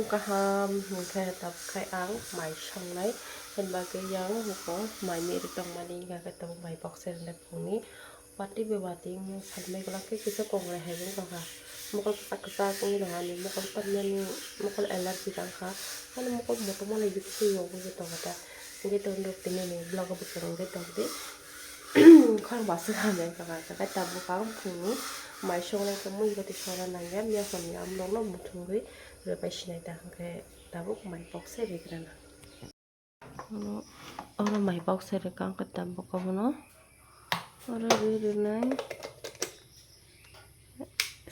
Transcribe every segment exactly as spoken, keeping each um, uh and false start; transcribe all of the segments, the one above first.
Kaham hwnkhe tabuk khai ang mai songnai, hwnba khe yang huko mai miri tongmani, hwnkhe tabuk mai bokse rwnai phungni. Watwi bai watwi wngmani salmai kwlak khe kisa kongrai hai wng tongkha. Mokol kwchak kwchak wngwi tongkha, ani mokol tamjani mokol allergy tangkha. Ani mokol motom alai bisi yogwi tongkha ta. Hwnkhe tongo tini ni vlog o bwswk wngwi tongdi. Khorang bwswk hamya wngkha kha, khe tabuk ang phungni mai songnai khe mui gati sora nangya, miya hwnwi ang norokno muthungwi rwbai sinai ta, hwnkhe tabuk mai bokse rigrana. Oro, oro mai bokse rwkha, hwnkhe tabuk obono oro ri rwnai.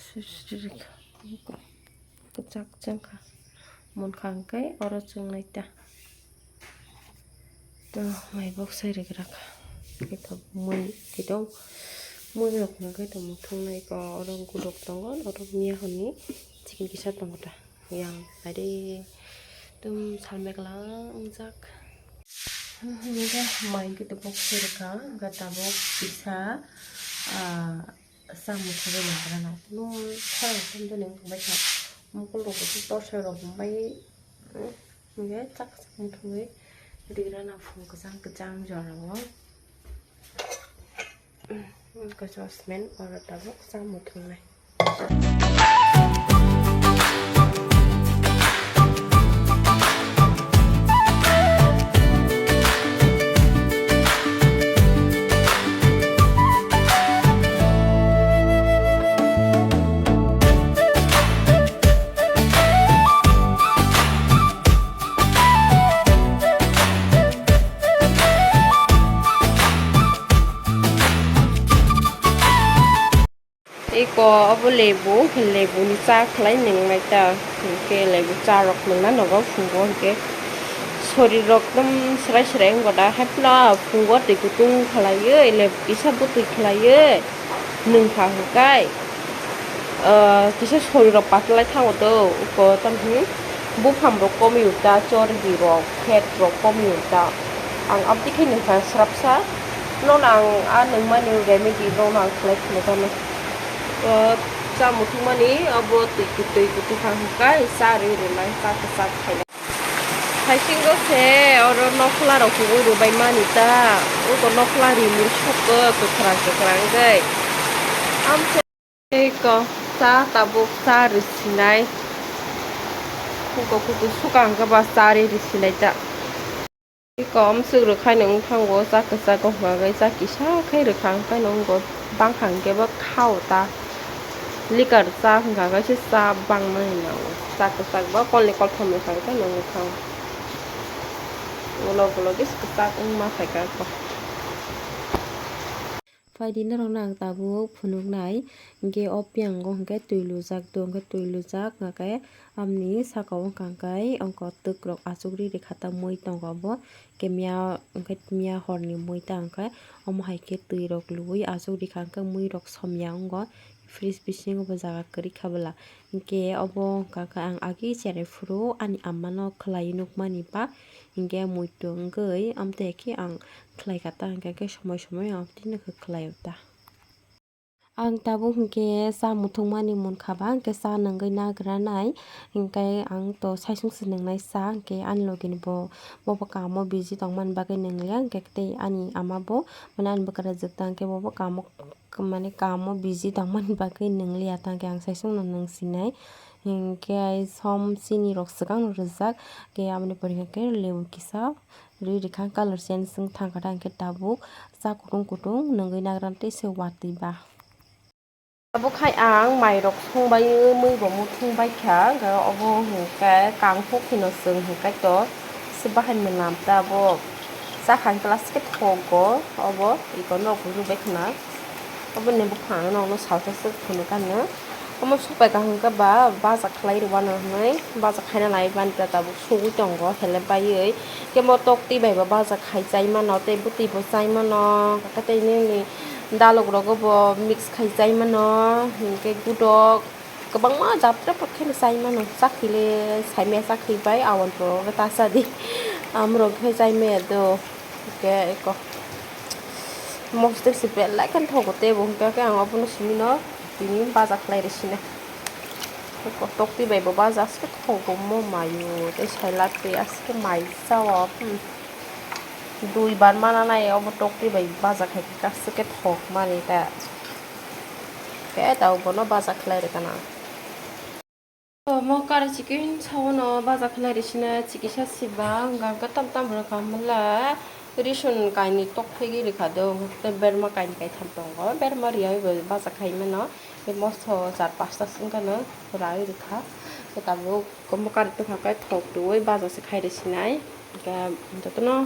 Swi swi rwkha. Kwchak chwngkha. Munkha hwnkhe oro chwngnai ta. To mai bokse rigraka. Khe to mui khe to mui rok hwnkhe to muthungnai ko oro guluk tongo, oro miya hwnwi chicken kisa tongo ta. Yang naidi tum salmai kwlang wngjak. Hwnkhe mai khe to bokse rwkha, hwnkhe tabuk kisa, ah, Samung khe bai nagrana. Nung khorang thum jani wng tongbaikha. Mokol rok bo torchlight rok bai, mm, hwnkhe chak chak muthungwi rigrana phung kwchang kwchang jorao. Mm, wngkha chosmen oro tabuk chang muthungnai. Eko obo lebu, lebu ni cha khlai nwngnai ta, hwnkhe lebu cha rok nwngna nogo phungo hwnkhe sorir rok ekdom srai srai wngkha da, haiphano phungo twi kutung khlaiwi lebu kisa bwtwi khlaiwi nwngkha hwnkhe, ah, kisa sorir rok patlai thango to, eko tamo hwn buphang rok komwi ta, chorbi rok, fat rok komwi ta, ang aboni khe nwngkha srapsa, nono ang a nwngmani remedy nono ang khlai phunukha. O cha muthungmani obo twi kwtwi kwtwi kha hwnkhe cha rwi rwnai, cha kwchak khainai. Haisingo se oro nokhla rok hugui rwbai mani ta, uko nokhla rimil sukgo kwkhwrang kwkhwrang wngwi. Amse eko cha tabuk cha rwsinai, uko kutu suka hwnkhe ba cha rwi rwsinai ta. Eko amswk rwkhaino wng thango, cha kwchak wngkha khe cha kisa khe rwkha hwnkhe no wngkha bangkha hwnkhe bo khao ta. Likar cha hwnkha khe se cha bangma hinwi nango. Cha kwchak ba kolni koltham rwkha hwnkhe no wngkha. Ulo ulo khe kwchak wngma phaikha kho. Phaidi norokno ang tabuk phunuknai, hwnkhe o piyango hwnkhe twi lujak, do hwnkhe twi lujak, hwnkhe amni saka o wngkha hwnkhe ongko twk rok achuk ri ri kha ta mui tongo bo, hwnkhe miya, hwnkhe miya horni mui ta hwnkhe omo hai khe twi rok lubui achuk ri kha hwnkhe mui rok somya wngo, fridge bisingo bo jaga kwrwi kha bwla. Hwnkhe obo wngkha khe ang agi cherai phuru ani amma no khlaiwi nukmani ba, hwnkhe muitu wngwi amtwi khe ang khlai kha ta, hwnkhe khe somoi somoi ang tini khe khlai o ta. Ang tabuk hwnkhe cha muthungmani munkha ba, hwnkhe cha nungwi nagranai, hwnkhe ang to saichung se nungnai cha, hwnkhe ani logi ni bo, bo bo kamo busy tongmani bagwi nungya, hwnkhe tei ani ama bo, mane ani bwkrajwk ta, hwnkhe bo bo kamo, mane kamo busy tongmani bagwi nungliya ta, hwnkhe ang saichung no nungsinai. Hwnkhe som chini rok swkang no rwjak, hwnkhe aboni pore hwnkhe lebu kisa rwi rwkha, colour change wng thangkha ta, hwnkhe tabuk cha kutung kutung nungwi nagra tei se watwi ba. Abo khai ang mai rok songbai mui bo muthung bai kha, hwnkhe obo hwnkhe kangkhuk hino chwng hwnkhe to se bahai mwnam ta abo cha kha hwnkhe last khe thogo obo iko nok rwbai khna. Obo ni buphang no, no salsa se phunuk ano. Omo supai kaham khe ba baja khlai rwano hinwi baja khaina lai bani ta tabuk sugui tongo hele baiwi. Khe mo tok twi bai bo baja khai chai mano tei bwtwi bo chai mano. Khe tei nini dalok rogo bo mix khai chai mano. Hinkhe gudok kwbangma jatra pok khe chai mano. Chakhi le saimaya chakhi bai awan rok ta cha di. Amrok khe chai maya do. Hwnkhe eko mosdek se belai kheno thogo tei bo hwnkhe khe ang obono simi no tini baja khlai rw sina. Tokti bai bo baja aske thogo mo mayo tei salad tei aske mai chao. Hmm. Dui bar mana nai obo tokti bai baja khai khe aske thok mani ta. Khe ta bono baja khlai rwkha na. Omo kari chicken sawono baja khlai rwsina chikisa siba hwnkha khe tam tam rwkha mala rison kainwi tok phegwi rwkha do, hwnkhe berma kainwi kaitham tongo, berma riyai bo baja khai mano. Tei moso char pasta wngkha no rai rwkha. Tei tabuk omo kari tongkha khe thok rwui baja se khai rwsinai. Hwnkhe jotono.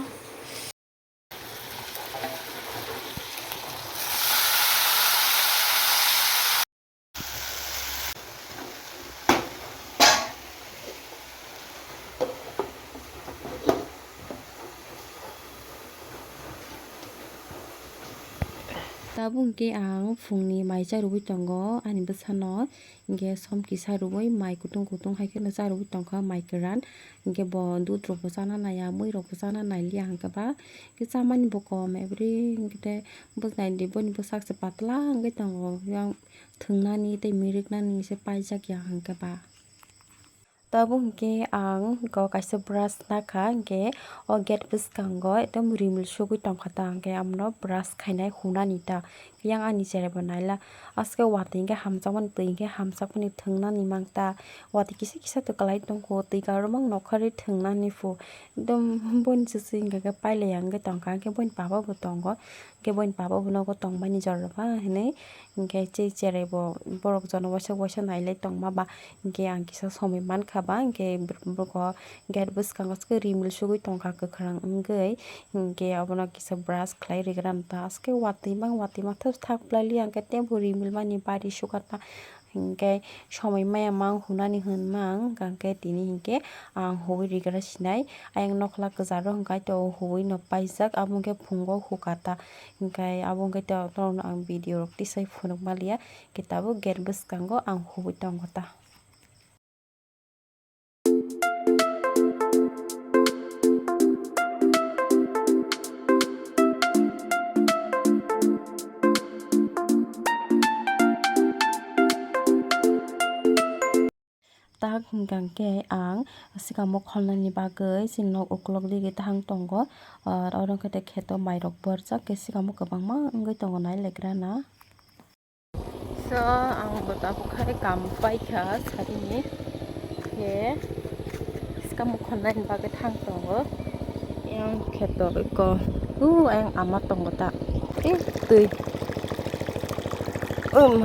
Tabuk hwnkhe ang phungni mai cha rwui tongo ani bwsano, hwnkhe som kisa rwui mai kutung kutung hai kheno cha rwui tongkha mai kwran, hwnkhe bo dudh rokbo chana naiya, mui rokbo chana nailiya hwnkhe ba, hwnkhe chamani bo kom every hwnkhe tei bwsnai di boni bwsak se patla wngwi tongo, yang thwngnani tei miriknani se paijak ya hwnkhe ba. Tabuk hwnkhe ang go kaisa brush nakha, hwnkhe o gate bwskango ekdom rimil sugwi tongkha ta, hwnkhe amono brush khainai hunani ta, yang ani cherai bo naila. Aske watwi hwnkhe hamjakmani, twi hwnkhe hamjakmani thwngnani mang ta, watwi kisa kisa to kwlai tongkho, twi karwi mang nokharwi thwngnani phu, ekdom boni chuchwi hwnkhe pailaiya wngwi tongkha, hwnkhe boni papa bo tongo. Hwnkhe boini papa bo nogo tongmani jorba hinwi, hwnkhe che-, cherai bo borok jono waisa waisa nailai tongma ba, hwnkhe ang kisa somoi mankha ba, hwnkhe bwrwk o gate bwskango se rimil sugwi tongkha kwkhwrang wngwi, hwnkhe abono kisa brush khlai rwgwra ta, aske watwi mang watwi mang thak phlai li hwnkhe teibo rimil mani bari sukha ta. Hwnkhe somoi maya mang hunani hwn mang, hwnkhe tini hwnkhe ang huwi rigra sinai. Ayang nokla kwcharo hwnkhe to huwi no paijak, abo hwnkhe phungo hukha ta. Hwnkhe abo hwnkhe to, to ang video rok tisai phunuk maliya, hwnkhe tabuk gate bwskango ang huwi tongo ta. Tak hwnkha khe ang sikamo kholnani bagwi chini nok uklok digi tahang tongo. Ar oro khe kheto mairok borjak khe sikamo kwbangma wngwi tongo nailegrana. So, ang bo tabuk khai kam paikha sadini. Khe sikamo khonnaini bagwi thang tongo. Yang kheto iko. U, ayang ama tongo ta. Eh, twi. Um.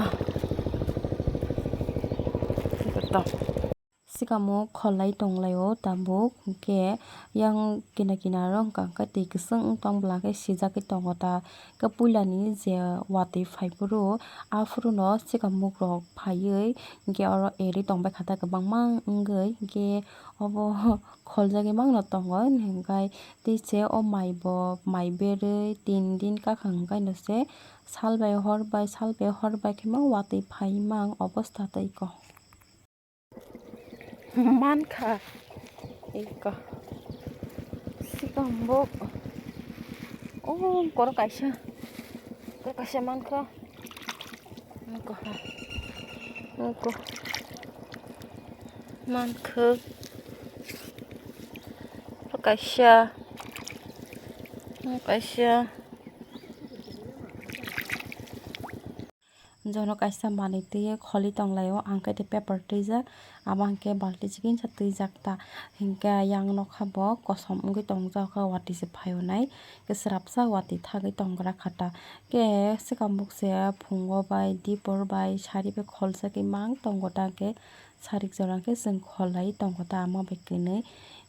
Sikamo kholai tonglaio tabuk, hwnkhe yang kina kinaro hwnkha khe twi kwchwng wng tong bwla khe sijagwi tongo ta. Khe puilani je watwi phaiphuru, aphuru no sikamuk rok phaiwi hwnkhe oro eri tongbaikha ta kwbangma wngwi, hwnkhe obo kholjagwi mangno tongo, hwnkhe tei se o mai bo mai berwi tin din kakha hwnkhe no se sal bai hor bai, sal bai hor bai khe ma watwi phai mang obosta tei ko. Mankha. Eko. Sikambok. Oh, koro kaisa. Koro kaisa mankha. Eko. Eko. Mankha. Koro kaisa. Koro kaisa. Jono kaisa manwi twiwi kholi tonglaio, ang khe tei paper twijak, abo hwnkhe balti chikinsa twijak ta, hinkhe yang nokha bo kosom wngwi tongjak, watwi se phaio nai, khe swrapsa watwi thagwi tonggra kha ta, khe sikambuk se phungo bai dipor bai sari bai kholjagwi mang tongo ta, khe sarik jora khe chwng kholai tongo ta, ama bai kwnwi.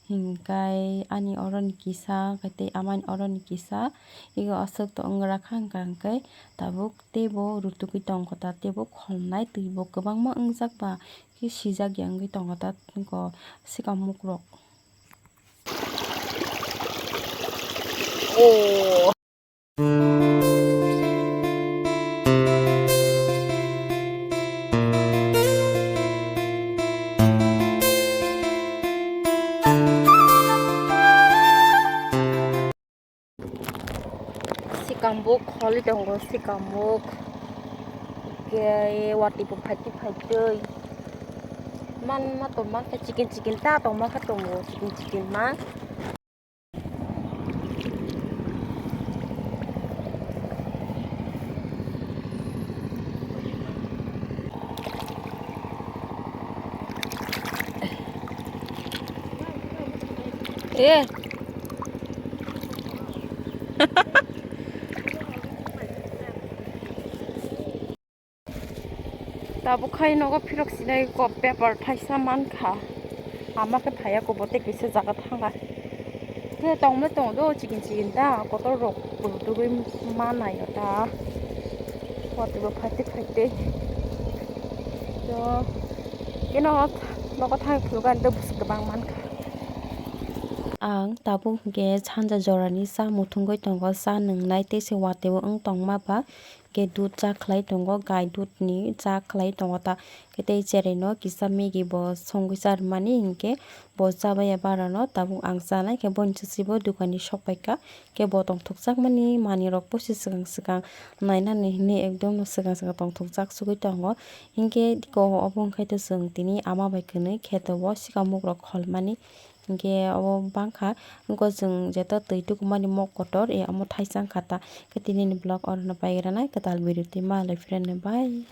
Hinkhe ani oroni kisa, khe tei amani oroni kisa, ego aswk to wngrakha, hwnkha hwnkhe tabuk teibo rutugwi tongkha ta, teibo kholnai twibo kwbangma wngjak ba khe sijak ya wngwi tongkha ta, eko sikambuk rok. Sikambuk kholi tongo, sikambuk. Khe watwi bo phaitwi phaitwi. Man ma tong man khe chicken chicken ta tong ma khe tongo chicken chicken ma. Eh. Tabuk khai nogo phirok sinai kok bepar thaisa mankha. Ama khe phaiya kobotei kaisa jaga thangkha. Khe tongmai tongo do chicken chicken ta kotor rok purutugwi manai o ta. Watwi bo phaitwi phaitwi. To keno nogo thang phuru gani do bwswk kwbang mankha. Ang tabuk hwnkhe sanja jorani cha muthungwi tongo, cha nwngnai tei se watwi o wng tongma ba. Khe dud cha khlai tongo, gai dud ni cha khlai tongo ta. Khe tei cherai no kisa Maggie bo songwi cha rwmani hinkhe bo chabaiya bara no tabuk ang chanai khe boni chuchi bo dukan ni sok paikha. Khe bo tongthokjak mani manwi rok posi swkang swkang nainani hinwi ekdom no swkang swkang tongthokjak sugwi tongo. Hinkhe diko obo wngkhaito chwng tini ama bai kwnwi kheto o sikamuk rok kholmani. Hinkhe obo bangkha, wngkha chwng jeto twi tukumani mok kotor, e omo thaisa wngkha ta. Khe tinini vlog orono pairanai, kwtal video twi malai phirano, bye.